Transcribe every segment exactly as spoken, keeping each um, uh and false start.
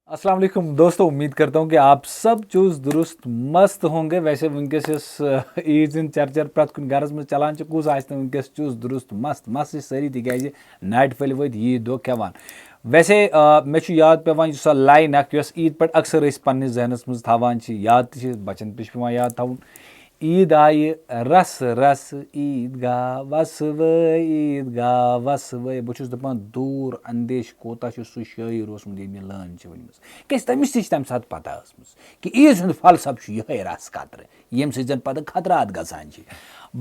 السلام علیکم دوستو، امید کرتا ہوں کہ آپ سب چوز درست مست ہوں گے۔ ویسے ونکس یس عید ہند چرچر پرت کن گرس مز چلان چھ، کس آسہِ نہٕ ونکس چوز درست مست؟ مست چھِ سٲری، تِکیازِ ناٹہِ پھٔلۍ وٲتۍ عید دۄہ کھٮ۪وان۔ ویسے مےٚ چھُ یاد پٮ۪وان یُس سۄ لاین اکھ، یۄس عید پٮ۪ٹھ اکثر أسۍ پننِس ذہنس منٛز تھاوان چھِ، یاد تہِ چھِ، بچن تہِ چھُ پٮ۪وان یاد تھاوُن۔ عید آیہِ رس رس عید گاہ وسوٲے، عید گاہ وسوٲے۔ بہٕ چھُس دپان دوٗر اندیش کوتاہ چھُ سُہ شٲعر اوسمُت، ییٚمۍ یہِ لٲن چھِ ؤنمٕژ۔ کیازِ تٔمِس تہِ چھِ تمہِ ساتہٕ پتہ ٲسمٕژ کہِ عیٖد ہُنٛد فلسفہٕ چھُ یِہوٚے رس قطرٕ، ییٚمہِ سۭتۍ زن پتہٕ خطرات گژھان چھِ۔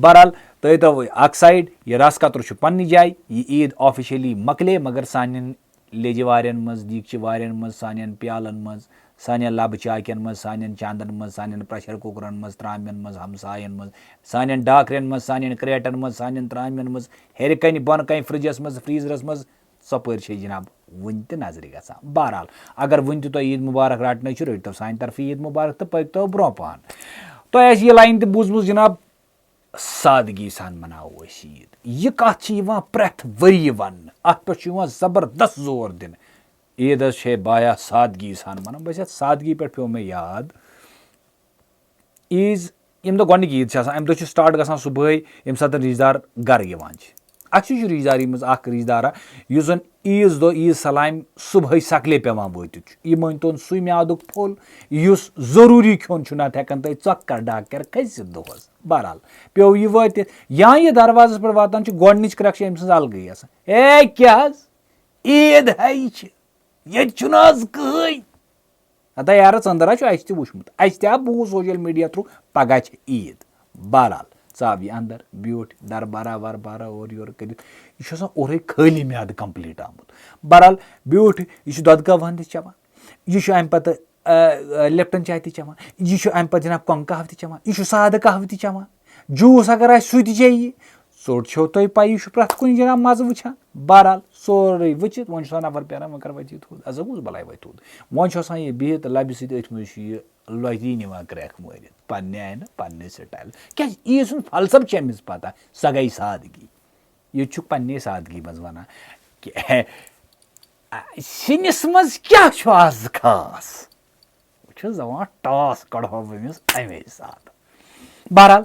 بہرحال، تُہۍ تھٲوِو اکھ سایڈ، یہِ رس قطرٕ چھُ پننہِ جایہِ، یہِ عیٖد آفیشلی مۄکلے، مگر سانٮ۪ن لیٚجہِ وارٮ۪ن منٛز، دیٖگچہِ وارٮ۪ن منٛز، سانٮ۪ن پیالن منٛز، سانٮ۪ن لبہٕ چاکٮ۪ن منٛز، سانٮ۪ن چاندن منٛز، سانٮ۪ن پریشر کوکرن منٛز، ترامٮ۪ن منٛز، ہمساین منٛز، سانٮ۪ن ڈاکرٮ۪ن منٛز، سانٮ۪ن کریٹن منٛز، سانٮ۪ن ترامٮ۪ن منٛز، ہیٚرِ کنہِ بۄنہٕ کنہِ فرجس منٛز، فریزرس منٛز، ژۄپٲرۍ چھے جناب وُنہِ تہِ نظرِ گژھان۔ بہرحال، اگر وُنہِ تہِ تۄہہِ عید مبارک رٹنٕچ چھِ، رٔٹتو سانہِ طرفہٕ عید مبارک تہٕ پٔکتو برونٛہہ پہن۔ تۄہہِ آسہِ یہِ لاین تہِ بوٗزمٕژ جناب، سادگی سان مناوو أسۍ عید۔ یہِ کتھ چھِ یِوان پرٛٮ۪تھ ؤریہِ وننہٕ، اتھ پٮ۪ٹھ چھُ یِوان زبردست زور دِنہٕ۔ عید حظ چھے بایا سادگی سان مناوٕنۍ۔ بس یتھ سادگی پٮ۪ٹھ پیوٚو مےٚ یاد، عیٖز ییٚمہِ دۄہ گۄڈٕنِکۍ عیٖد چھِ آسان، اَمہِ دۄہ چھِ سٹارٹ گژھان صُبحٲے، ییٚمہِ ساتہٕ رِشتہٕ دار گرٕ یِوان چھِ۔ اَسہِ چھُ یہِ رِشتہٕ دار، ییٚمہِ منٛز اکھ رِشتہٕ دارا، یُس زَن عیٖز دۄہ، عیٖز سلامہِ صُبحٲے سکلے پٮ۪وان وٲتِتھ چھُ۔ یہِ مٲنۍ تون سُے میادُک پھوٚل، یُس ضروٗری کھیوٚن چھُ، نَتہٕ ہٮ۪کَن تۄہہِ ژۄکر ڈاکر کھٔسِتھ دۄہَس۔ بہرحال، پیوٚو یہِ وٲتِتھ۔ یا یہِ دروازَس پٮ۪ٹھ واتان چھُ، گۄڈٕنِچ کرٛٮ۪کھ چھِ أمۍ سٕنٛز الگٕے آسان۔ "ہے، کیٛاہ حظ؟ عیٖد ہے چھِ۔ ییٚتہِ چھُنہٕ آز کٕہٕنۍ۔" ہتا یارٕ، ژٔنٛدٕر ہا چھُ اَسہِ تہِ وُچھمُت، اَسہِ تہِ آو بوٗز سوشل میڈیا تھرٛوٗ، پگاہ چھِ عیٖد۔ بہرحال، ژاو یہِ اندر، بیوٗٹھ دربارہ وربارہ اورٕ یورٕ کٔرِتھ۔ یہِ چھُ آسان اورَے خٲلی میادٕ کمپلیٖٹ آمُت۔ بہرحال، بیوٗٹھ، یہِ چھُ دۄدٕ کاہ وَندِ چٮ۪وان، یہِ چھُ اَمہِ پتہٕ، آ، آ، لیپٹن چاے تہِ چٮ۪وان، یہِ چھُ اَمہِ پتہٕ جناب کۄنٛگ قہوٕ تہِ چٮ۪وان، یہِ چھُ سادٕ قہوٕ تہِ چٮ۪وان، جوٗس اگر آسہِ سُہ تہِ چیٚیہِ۔ ژوٚٹ چھو تۄہہِ پَیی، یہِ چھُ پرٛٮ۪تھ کُنہِ جناب مَزٕ وٕچھان۔ بہرحال، سورُے وٕچھِتھ، وۄنۍ چھُ آسان نفر پیاران، وۄنۍ کر وۄتھ یہِ تھوٚد، اَزٕ کُس بَلاے وۄتھِ تھوٚد؟ وۄنۍ چھُ آسان یہِ بِہِتھ لَبہِ سۭتۍ أتھۍ منٛز چھُ یہِ لۄتہِ نِوان کرٛٮ۪کھ مٲرِتھ، پنٛنہِ آیہِ نہٕ، پنٛنہِ سٹایلہٕ۔ کیٛازِ عیٖد سُنٛد فلسفہٕ چھِ أمِس پَتہ، سۄ گٔے سادگی۔ یہِ چھُکھ پنٛنے سادگی منٛز وَنان کہِ، آ، سِنِس منٛز کیٛاہ چھُ آز خاص؟ بہٕ چھُس دَپان، ٹاس کَڑہو بہٕ أمِس اَمے ساتہٕ۔ بہرحال،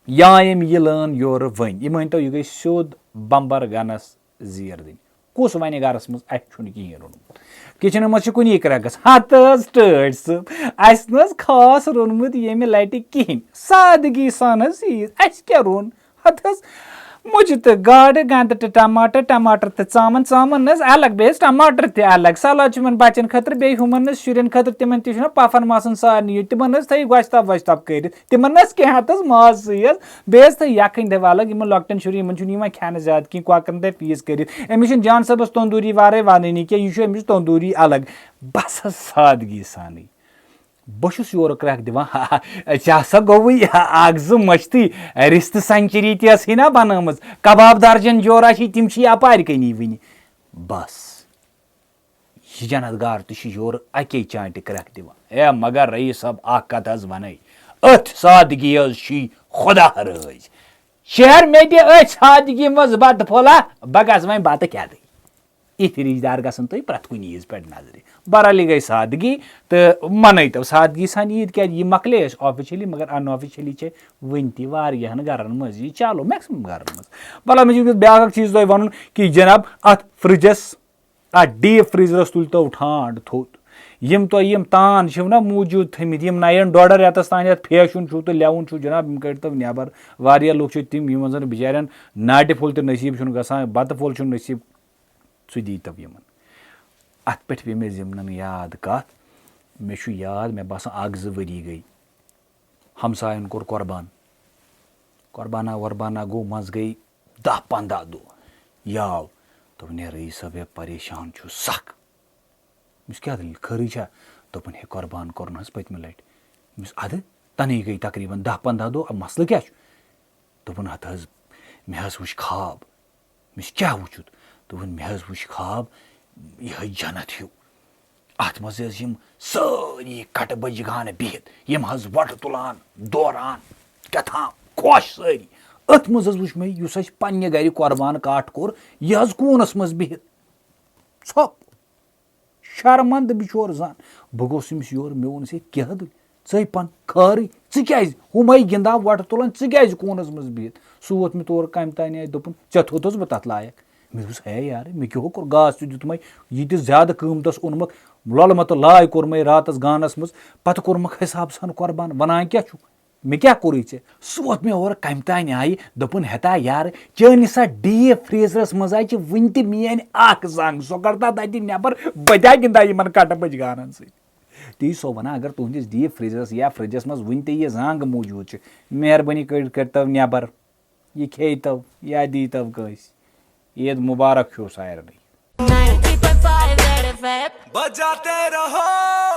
یا أمۍ یہِ لٲن یورٕ ؤنۍ، یہِ مٲنۍ تو، یہِ گٔے سیوٚد بمبر گنس زیٖر دِنۍ۔ کُس وَنہِ گرس منٛز اَسہِ چھُنہٕ کِہیٖنۍ روٚنمُت؟ کِچنہٕ منٛز چھِ کُنی کرٛٮ۪کھ گژھان۔ ہتہٕ حظ ٹٲٹھۍ صٲب، اَسہِ نہٕ حظ خاص روٚنمُت ییٚمہِ لٹہِ کِہیٖنۍ۔ سادگی سان حظ یہِ، اَسہِ کیٛاہ روٚن؟ ہتہٕ حظ مُجہِ تہٕ گاڈٕ، گنٛڈٕ تہٕ ٹماٹر، ٹماٹر تہٕ ژامن، ژامن نہٕ حظ الگ، بیٚیہِ حظ ٹماٹر تہِ الگ۔ سلاد چھُ یِمن بچن خٲطرٕ، بیٚیہِ ہُمن نہٕ حظ شُرٮ۪ن خٲطرٕ، تِمن تہِ چھُنہ پفن ماسن سارنٕے یُن، تِمن نہٕ حظ تھٲیِو گۄشتاب وۄشتاب کٔرِتھ، تِمن نہٕ حظ کینٛہہ، ہتہٕ حظ ماز سۭتۍ حظ۔ بیٚیہِ حظ تھٲیِو یَکھٕنۍ تہِ الگ، یِمَن لۄکٹٮ۪ن شُرٮ۪ن، یِمَن چھُنہٕ یِوان کھٮ۪نہٕ زیادٕ کینٛہہ، کۄکرَن تہِ پیٖس کٔرِتھ۔ أمِس چھُنہٕ جان صٲبَس تندوٗری وَرٲے وَنٲنی کینٛہہ، یہِ چھُ أمِس تندوٗری الگ۔ بَس حظ سادگی سانٕے۔ بہٕ چھُس یورٕ کرٛٮ۪کھ دِوان، ہا، ہا، ژےٚ ہسا گوٚوُے اَکھ زٕ مٔشتٕے، رِستہٕ سنچری تہِ ٲسٕے نا بنٲومٕژ، کباب درجن جورا چھِ، تِم چھِ یپارِ کَنی وٕنہِ۔ بَس۔ یہِ جنت گار تہِ چھُ یورٕ اَکے چانٹہِ کرٛٮ۪کھ دِوان۔ ہے مگر رئیس صٲب، اکھ کتھ حظ ونے، أتھۍ سادگی حظ چھُے خدا رٲضۍ۔ شہر مےٚ تہِ أتھۍ سادگی منٛز بتہٕ پھوٚلہ، بہٕ گژھٕ وۄنۍ بتہٕ کھٮ۪تھٕے۔ یِتھۍ رِشتہٕ دار گژھن تۄہہِ پرٛٮ۪تھ کُنہِ عیٖز پٮ۪ٹھ نظرِ۔ بہرحال، یہِ گٔے سادگی تہٕ منٲیتو سادگی سان عیٖد، کیٛازِ یہِ مۄکلے اَسہِ آفیشلی، مگر ان آفیشلی چھِ وٕنہِ تہِ واریاہن گرن منٛز یہِ چالو، میکسِمم گرن منٛز۔ بہرحال، مےٚ چھُ وٕنکیٚس بیٛاکھ اکھ چیٖز تۄہہِ ونُن کہِ جناب، اتھ فرجس، اتھ ڈیپ فریزرس تُلۍ تو ٹھانڈ تھوٚد۔ یِم تۄہہِ یِم تان چھِو نا موٗجوٗد تھٲمٕتۍ، یِم نَیَن ڈۄڈَن رٮ۪تَس تام یَتھ پھیشُن چھُو تہٕ لٮ۪وُن چھُو جِناب، یِم کٔڑۍتو نٮ۪بَر۔ واریاہ لُکھ چھِ تِم، یِمَن زَن بِچارٮ۪ن ناٹہِ پھوٚل تہِ نصیٖب چھُنہٕ گژھان، بَتہٕ پھوٚل چھُنہٕ نصیٖب، سُہ دیٖتو یِمَن۔ اَتھ پٮ۪ٹھ پیٚیہِ مےٚ ضِمنَن یاد کَتھ، مےٚ چھُ یاد، مےٚ باسان اَکھ زٕ ؤری گٔے، ہمساین کوٚر قۄربان۔ قۄربانا وۄربانا گوٚو، منٛز گٔے دَہ پنٛداہ دۄہ۔ یہِ آو۔ دوٚپُن، "ہے رئیس صٲب، ہے پریشان چھُس سخ۔" أمِس کیٛاہ دٔلیٖل؟ خٲرٕے چھا؟ دوٚپُن، "ہے قۄربان کوٚرُن حظ پٔتمہِ لٹہِ۔" أمِس، "اَدٕ تَنے گٔے تقریٖباً دَہ پنٛداہ دۄہ، اَدٕ مسلہٕ کیٛاہ چھُ؟" دوٚپُن، "ہتہٕ حظ، مےٚ حظ وُچھ خواب۔" أمِس، "کیٛاہ وُچھُتھ؟" دوٚپُن، "مےٚ حظ وُچھ خواب، یِہوٚے جنت ہیوٗ۔" اَتھ منٛز ٲسۍ یِم سٲری کَٹہٕ بٔجہِ گانہٕ بِہِتھ، یِم حظ وۄٹہٕ تُلان، دوران، کیٛاہ تھام خۄش سٲری۔ أتھۍ منٛز حظ وُچھ مےٚ، یُس اَسہِ پنٛنہِ گَرِ قۄربان کاٹھ کوٚر، یہِ حظ کوٗنَس منٛز بِہِتھ۔ ژھۄپ۔ شرمند بِچور زن۔ بہٕ گوٚوُس أمِس یورٕ، مےٚ ووٚنُس، "ہے، کیٛاہ دٔلیٖل؟ ژٕے پن خٲرٕے، ژٕ کیٛازِ ہُمے گِنٛدان وۄٹہٕ تُلان، ژٕ کیٛازِ کوٗنس منٛز بِہِتھ؟" سُہ ووت مےٚ تورٕ کمہِ تانۍ آیہِ، دوٚپُن، "ژےٚ تھوٚوتھس بہٕ تتھ لایق؟" مےٚ دوٚپُس، "ہے یارٕ، مےٚ کیٛاہ ہو کوٚر؟ گاسہٕ تہِ دیُتمَے، یہِ تہِ زیادٕ قۭمتس اوٚنمَکھ، لۄلہٕ متہٕ لاے کوٚرمَے راتس گانس منٛز، پتہٕ کوٚرمَکھ حساب سان قۄربان، ونان کیٛاہ چھُکھ؟" مےٚ کیٛاہ کوٚرُے ژےٚ؟ سُہ ووت مےٚ اورٕ کمہِ تانۍ آیہِ، دوٚپُن، "ہتا یارٕ، چٲنِس اتھ ڈیپ فریزرس منٛز ہا چھِ وُنہِ تہِ میٲنۍ اکھ زنگ، سۄ کڑ تہ تتہِ نٮ۪بر، بہٕ تہِ ہا گِنٛدٕ ہا یِمن کٹہٕ بٔچھِ گانن سۭتۍ۔" تی چھُسو ونان، اگر تُہنٛدِس ڈیپ فریزرس یا فرجس منٛز وُنہِ تہِ یہِ زنگ موٗجوٗد چھِ، مہربٲنی کٔرِتھ کٔرتو نٮ۪بر، یہِ کھیٚیتو یا دیٖتو کٲنٛسہِ۔ عید مبارک چھُو سارنٕے۔ ninety point five Red F M. बजाते रहो।